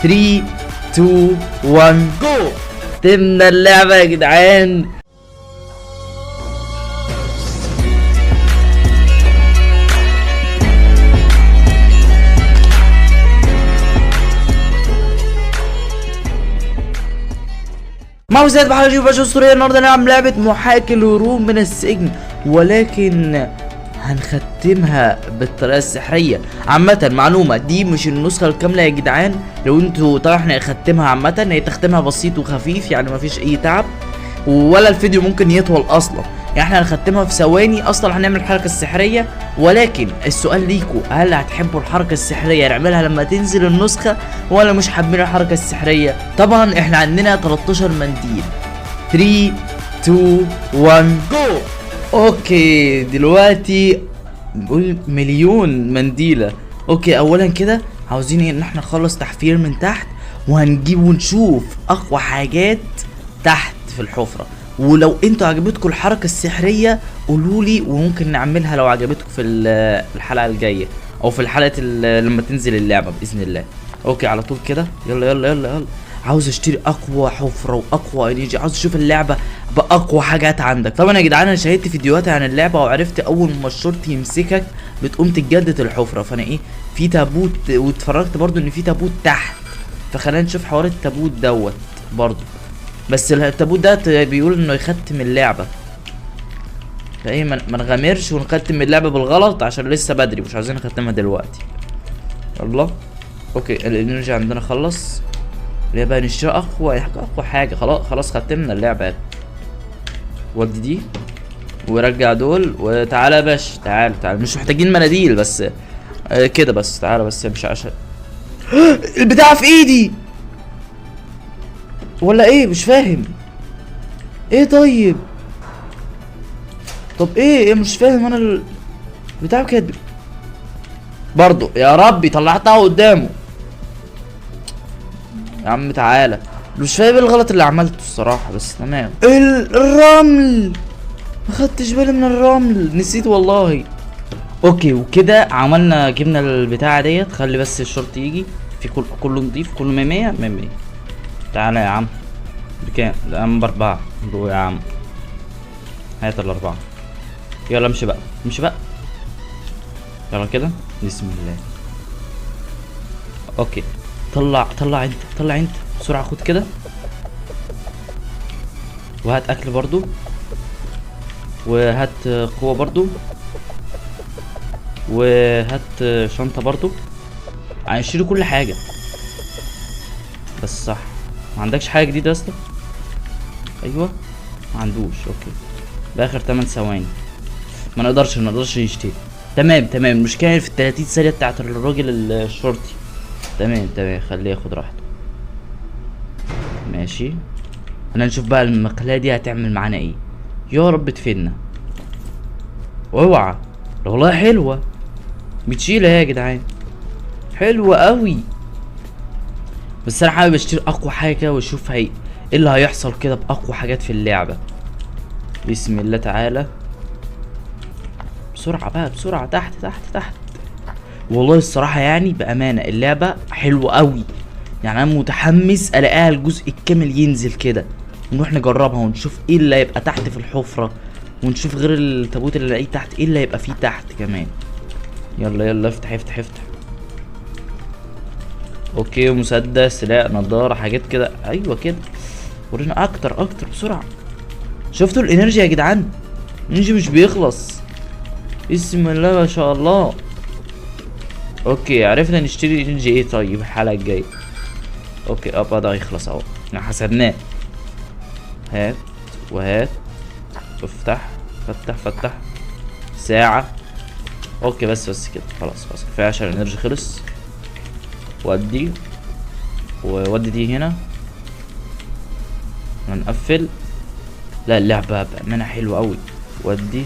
3 2 1 جو. تمنا اللعبة يا جدعان. ماوسات بحاجة باشا اسطورية. النهارده نلعب لعبة محاكي الهروب من السجن، ولكن هنختمها بالطريقة السحرية. عامة معلومة، دي مش النسخة الكاملة يا جدعان. لو انتوا طبعا احنا هنختمها، عامة هي تختمها بسيط وخفيف، يعني مفيش اي تعب ولا الفيديو ممكن يطول اصلا. يعني احنا هنختمها في ثواني اصلا، هنعمل الحركة السحرية. ولكن السؤال ليكو، هل هتحبوا الحركة السحرية نعملها لما تنزل النسخة ولا مش حابين الحركة السحرية؟ طبعا احنا عندنا 13 منديل. 3 2 1 جو. okay دلوقتي نقول مليون منديلة. okay اولا كده عاوزين ايه؟ ان احنا نخلص تحفير من تحت، وهنجيب ونشوف اقوى حاجات تحت في الحفرة. ولو انتوا عجبتكم الحركة السحرية قولولي، وممكن نعملها لو عجبتكم في الحلقة الجاية او في الحلقة لما تنزل اللعبة بإذن الله. okay على طول كده، يلا يلا يلا يلا. عاوز اشتري اقوى حفرة واقوى energy، عاوز اشوف اللعبة باقوى حاجات عندك. طبعا يا جدعان انا شاهدت فيديوهات عن اللعبة وعرفت اول ما الشرطي يمسكك بتقوم تتجدد الحفرة. فانا ايه في تابوت، واتفرجت برضو ان في تابوت تحت، فخلينا نشوف حوار التابوت دوت برضو. بس التابوت ده بيقول انه يختم اللعبة، فايه ما نغامرش ونختم اللعبة بالغلط عشان لسه بدري، مش عاوزين نختمها دلوقتي. يلا okay ال energy عندنا خلص، اللي بقى نشتري اقوى حاجة، اقوى حاجة. خلاص خلاص ختمنا اللعبة. ودي دي ورجع دول، وتعالى يا باشا، تعال تعال، مش محتاجين مناديل بس كده بس، تعالى بس مش عشان البتاع في ايدي ولا ايه؟ مش فاهم ايه. طيب طب ايه؟ ايه مش فاهم انا البتاع كده برضو. يا ربي طلعتها قدامه يا عم. تعالى، مش فاهم ايه الغلط اللي عملته الصراحة، بس تمام. الرمل ما خدتش بالي من الرمل، نسيت والله. okay وكده عملنا، جبنا البتاعة ديت. خلي بس الشرطي يجي في كله نضيف، كله مية مية مية مية. تعالى يا عم، بكام؟ ده عم ب4. يا عم هات ال4. يلا امشي بقى، امشي بقى، يلا كده بسم الله. okay طلع، طلع انت، طلع انت بسرعة، خد كده وهات اكل برضو، وهات قوة برضو، وهات شنطة برضو. هنشيل كل حاجة بس. صح ما عندكش حاجة جديدة يا اسطى؟ ايوه ما عندوش. okay باخر 8 ثواني، ما نقدرش نشتري. تمام تمام. المشكلة في ال 30 ثانية بتاعت الراجل الشرطي. تمام تمام، خليه ياخد راحته. ماشي انا نشوف بقى المقلاة دي هتعمل معانا ايه، يا رب تفيدنا. اوعى والله حلوة، بتشيل اهي يا جدعان، حلوة قوي. بس انا حابب اشتري اقوى حاجة كده واشوف ايه اللي هيحصل كده باقوى حاجات في اللعبة. بسم الله تعالى، بسرعة بقى بسرعة، تحت تحت تحت. والله الصراحة بأمانة اللعبة حلوة قوي، انا متحمس الاقيها الجزء الكامل ينزل كده، نروح نجربها ونشوف ايه اللي هيبقى تحت في الحفرة، ونشوف غير التابوت اللي نلاقيه تحت ايه اللي هيبقى فيه تحت كمان. يلا يلا افتح افتح افتح. okay مسدس، لا نضارة، حاجات كده. ايوه كده ورينا اكتر اكتر بسرعة. شفتوا ال energy يا جدعان؟ ال energy مش بيخلص، بسم الله ما شاء الله. okay عرفنا نشتري energy ايه. طيب الحلقة الجاية okay ابا ده هيخلص اهو، احنا حسبناه. هات وهات، افتح فتح فتح ساعة. okay بس كده خلاص خلاص كفاية عشان ال energy خلص. ودي وودي دي هنا، هنقفل. لا اللعبة بأمانة حلوة أوي. ودي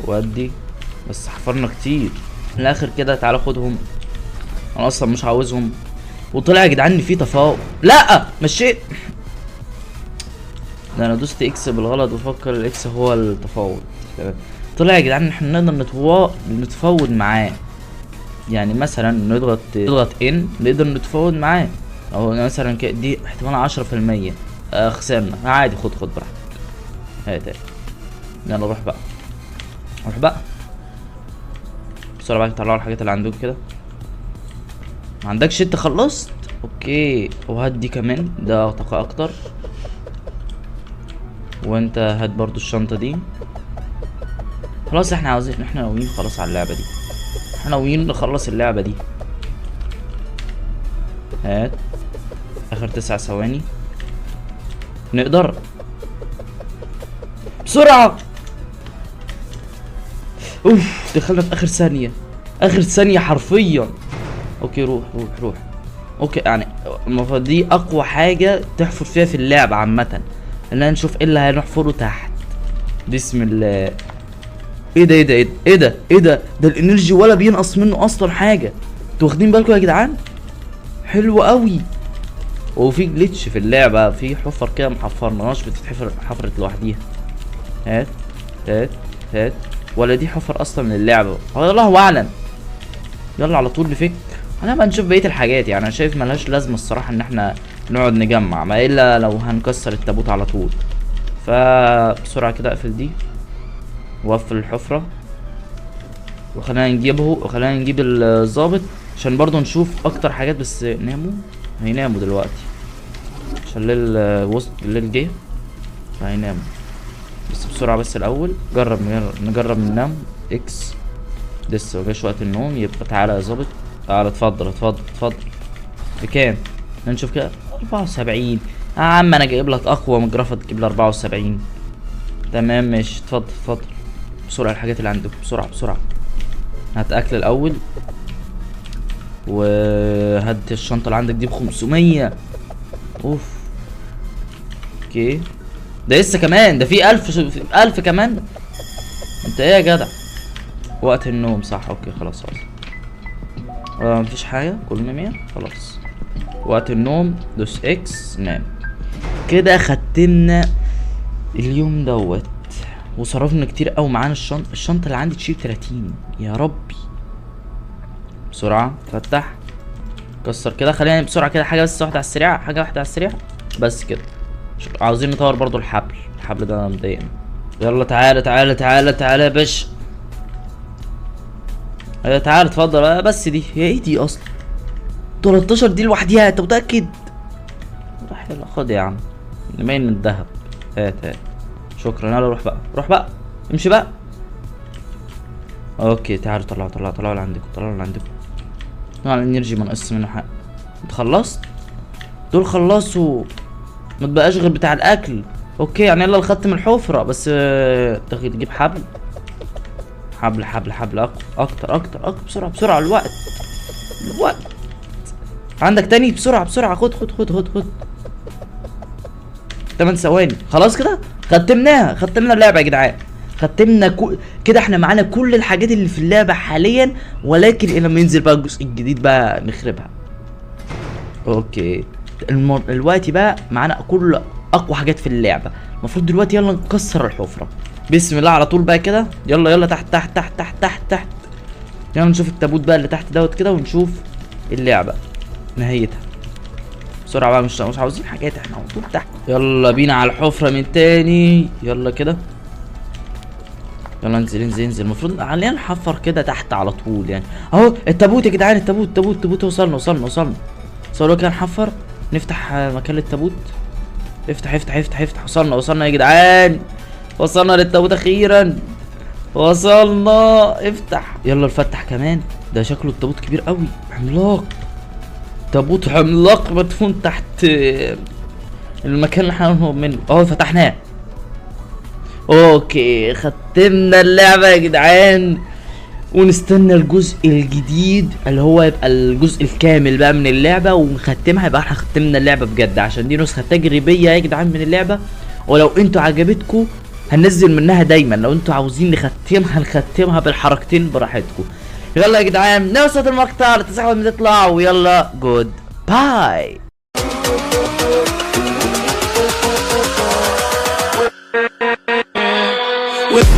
ودي، بس حفرنا كتير من الآخر كده. تعالى خدهم، أنا أصلا مش عاوزهم. وطلع يا جدعان إن في تفاوض. لا مشيت، ده أنا دوست X بالغلط وفكر ال X هو التفاوض. تمام طلع يا جدعان إن إحنا نقدر نتفاوض معاه. يعني مثلا نضغط ان نقدر نتفاوض معاه، او مثلا دي احتمال 10%. خسرنا عادي، خد براحتك. هات هات، يلا روح بقى، روح بقى بسرعة بقى، طلعوا الحاجات اللي عندكم كده. ما عندكش انت؟ خلصت؟ okay، وهات دي كمان، ده طاقة اكتر. وانت هات برضو الشنطة دي. خلاص احنا عاوزين، احنا ناويين خلاص على اللعبة دي، احنا ناويين نخلص اللعبة دي. هات اخر 9 ثواني، نقدر بسرعة. اوف، دخلنا في اخر ثانية، اخر ثانية حرفيا. okay روح روح روح. okay يعني المفروض دي اقوى حاجة تحفر فيها في اللعبة عامة، ان نشوف ايه اللي هنحفره تحت. بسم الله. ايه ده ايه ده ايه ده ايه ده ايه ده؟ ده ال energy ولا بينقص منه اصلا حاجة. انتوا واخدين بالكم يا جدعان؟ حلو قوي. وفي glitch في اللعبة، في حفر كده محفرناش، بتتحفر حفرت لوحديها. هات هات هات، ولا دي حفر اصلا من اللعبة؟ هو الله اعلم. يلا على طول نفك. انا بقى نشوف بقية الحاجات، يعني انا شايف ملهاش لازمة الصراحة ان احنا نقعد نجمع، ما الا لو هنكسر التابوت على طول. فبسرعة كده اقفل دي واقفل الحفرة، وخلينا نجيبه، وخلينا نجيب الظابط عشان برضو نشوف اكتر حاجات. بس ناموا، هيناموا دلوقتي عشان الليل وسط الليل جه فهيناموا. بس بسرعة، بس الأول نجرب ننام. X لسه مجاش وقت النوم، يبقى تعالى يا ظابط، تعالى اتفضل اتفضل اتفضل. بكام؟ نشوف كده 74. يا عم انا جايب لك اقوى من جرافة تجيب لي 74. تمام ماشي، اتفضل اتفضل بسرعة الحاجات اللي عندكم، بسرعة بسرعة. هات اكل الاول، وهات الشنطة اللي عندك دي ب500. اوف okay، ده لسه كمان، ده في 1000 كمان. انت ايه يا جدع؟ وقت النوم صح. okay خلاص خلاص، مفيش حاجة، كلنا 100 خلاص. وقت النوم دوس X نام. كده ختمنا اليوم دوت وصرفنا كتير قوي. معانا الشنطة اللي عندي تشيل 30. يا ربي بسرعة فتح كسر كده. خلينا بسرعة كده حاجة بس واحدة على السريع، حاجة واحدة على السريع بس كده. عاوزين نطور برضو الحبل، الحبل ده مضايقني. يلا تعالى تعالى تعالى تعالى يا باشا، ايوه تعالى اتفضل. بس دي هي ايه دي اصلا؟ 13 دي لوحديها، انت متأكد؟ راح يلا خد يا عم، نمين من الذهب. هات هات، شكرا. يلا روح بقى، روح بقى، امشي بقى. okay تعالوا، طلعوا طلعوا طلعوا اللي عندكم، طلعوا اللي عندكم. طلعوا ال energy ما نقصش منه حق. انت خلصت؟ دول خلصوا، ما تبقاش غير بتاع الاكل. okay يعني يلا نختم الحفرة. بس، تجيب حبل حبل حبل حبل اكتر اكتر اكتر، بسرعة بسرعة. الوقت الوقت عندك تاني، بسرعة بسرعة. خد خد خد خد خد. 8 ثواني خلاص كده ختمناها، ختمنا اللعبة يا جدعان. ختمنا كده احنا معانا كل الحاجات اللي في اللعبة حاليا، ولكن لما ينزل بقى الجزء الجديد بقى نخربها. okay دلوقتي بقى معانا كل اقوى حاجات في اللعبة. المفروض دلوقتي يلا نكسر الحفرة. بسم الله على طول بقى كده. يلا يلا تحت تحت تحت تحت تحت تحت. يلا نشوف التابوت بقى اللي تحت دوت كده، ونشوف اللعبة نهايتها بسرعة بقى. مش عاوزين حاجات، احنا على طول تحت. يلا بينا على الحفرة من تاني. يلا كده، يلا انزل انزل انزل. المفروض علينا نحفر كده تحت على طول يعني. اهو التابوت يا جدعان، التابوت التابوت التابوت. وصلنا وصلنا وصلنا. وصلنا كده، نحفر نفتح مكان للتابوت. افتح افتح افتح افتح. وصلنا وصلنا يا جدعان، وصلنا للتابوت اخيرا، وصلنا. افتح يلا نفتح كمان. ده شكله التابوت كبير قوي، عملاق، تابوت عملاق مدفون تحت المكان اللي احنا هنهرب منه. اهو فتحناه. okay ختمنا اللعبة يا جدعان، ونستنى الجزء الجديد اللي هو يبقى الجزء الكامل بقى من اللعبة ونختمها. يبقى احنا ختمنا اللعبة بجد، عشان دي نسخة تجريبية يا جدعان من اللعبة. ولو انتوا عجبتكم هننزل منها دايما، لو انتوا عاوزين نختمها نختمها بالحركتين براحتكم. يلا يا جدعان نوصل المقطع، لا تنسوا ما تطلع، ويلا goodbye. With